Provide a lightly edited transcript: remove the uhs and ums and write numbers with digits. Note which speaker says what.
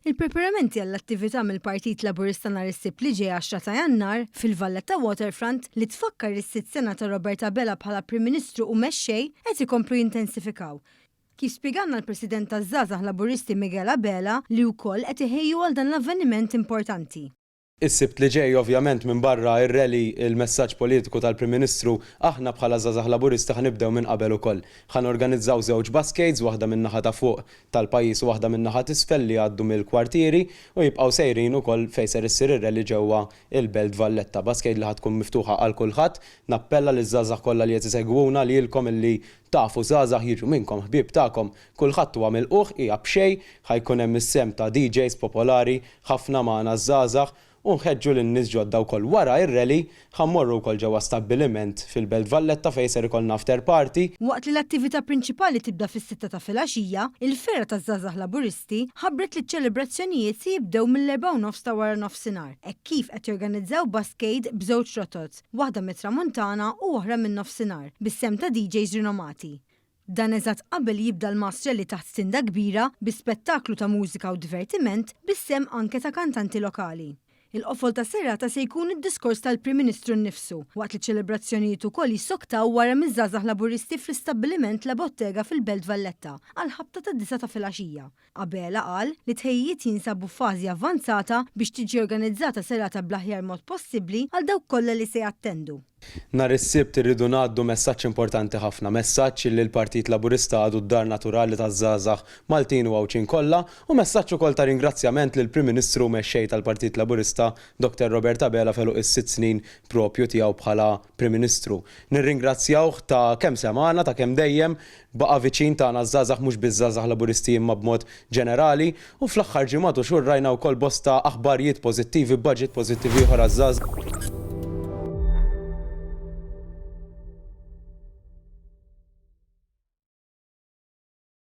Speaker 1: Il-preparamenti għall-attività mill-Partit Laburista nhar is-Sibt li ġej 10 ta' Jannar, fil-Valletta Waterfront, li tfakkar is-sitt sena ta' Robert Abela bħala Prim Ministru u Mexxej, qed ikomplu jintensifikaw. Kif spjegalna l-President taż-Żgħażagħ Laburisti Miguel Abela li wkoll qed iħejju għal dan l-avveniment importanti.
Speaker 2: Is-Sibt li ġej, ovvjament, minbarra r-rally, il-messaġġ politiku tal-Prim Ministru, aħna bħala Żgħażagħ Laburisti ħa nibdew minn qabel ukoll. Ħa norganizzaw żewġ buscades, waħda min-naħa ta' fuq tal-pajjiż u waħda min-naħa t'isfel li jgħaddu mill-kwartieri u jibqgħu sejrin ukoll fejn ser issir ir-rally ġewwa l-Belt Valletta. Buscade li ħa tkun miftuħa għal kulħadd. Nappella liż-żgħażagħ kollha li qed isegwuna, lilkom illi tafu żgħażagħ jiġu minnkom, ħbieb tagħkom, kulħadd huwa milqugħ, hija b'xejn, ħa jkun hemm is-sehem ta' DJs popolari ħafna magħna ż-żgħażagħ u nħeġġu lin-nies ġodda wkoll. Wara ir-rally ħa mmorru wkoll ġewwa stabbiliment fil-Belt Valletta fejn ser ikollna after party.
Speaker 1: Waqt li l-attività prinċipali tibda fis-sitta ta' filgħaxija, il-fergħa taż-Żgħażagħ Laburisti ħabbret li ċ-ċelebrazzjonijiet se jibdew mill-erbgħa u nofs ta' waranofsinhar hekk kif qed jorganizzaw buscade b'żewġ rotot, waħda mit-Tramuntana u oħra min-Nofsinhar, bis-sehem ta' DJs rinomati. Dan eżatt qabel jibda l-mass rally taħt tinda kbira bi spettaklu ta' mużika u divertiment bis-sehem anke ta' kantanti lokali. Il-qofol tas-serata se jkun id-diskors tal-Prim Ministru nnifsu, waqt li ċ-ċelebrazzjonijiet ukoll jissoktaw wara miż-żgħażagħ Laburisti fl-istabbiliment La Bottega fil-Belt Valletta għall-ħabta tad-disgħa ta' filgħaxija. Abela qal li t-tħejjijiet jinsabu f'fażi avvanzata biex tiġi organizzata serata bl-aħjar mod possibbli għal dawk kollha li se jattendu.
Speaker 2: Nhar is-Sibt irridu ngħaddu messaġġ importanti ħafna, messaġġ illi l-Partit Laburista għadu d-dar naturali taż-żgħażagħ Maltin u Għawdxin kollha u messaġġ ukoll ta' ringrazzjament lill-Prim Ministru u Mexxej tal-Partit Laburista Dr Robert Abela f'għeluq is-sitt snin propju tiegħu bħala Prim Ministru. Nirringrazzjawh ta' kemm semagħna, ta' kemm dejjem baqa' viċin tagħna ż-żgħażagħ mhux biss żgħażagħ Laburisti imma b'mod ġenerali u fl-aħħar ġimgħat u xhur rajna wkoll bosta aħbarijiet pożittivi, budget pożittiv ieħor għaż-żgħażagħ.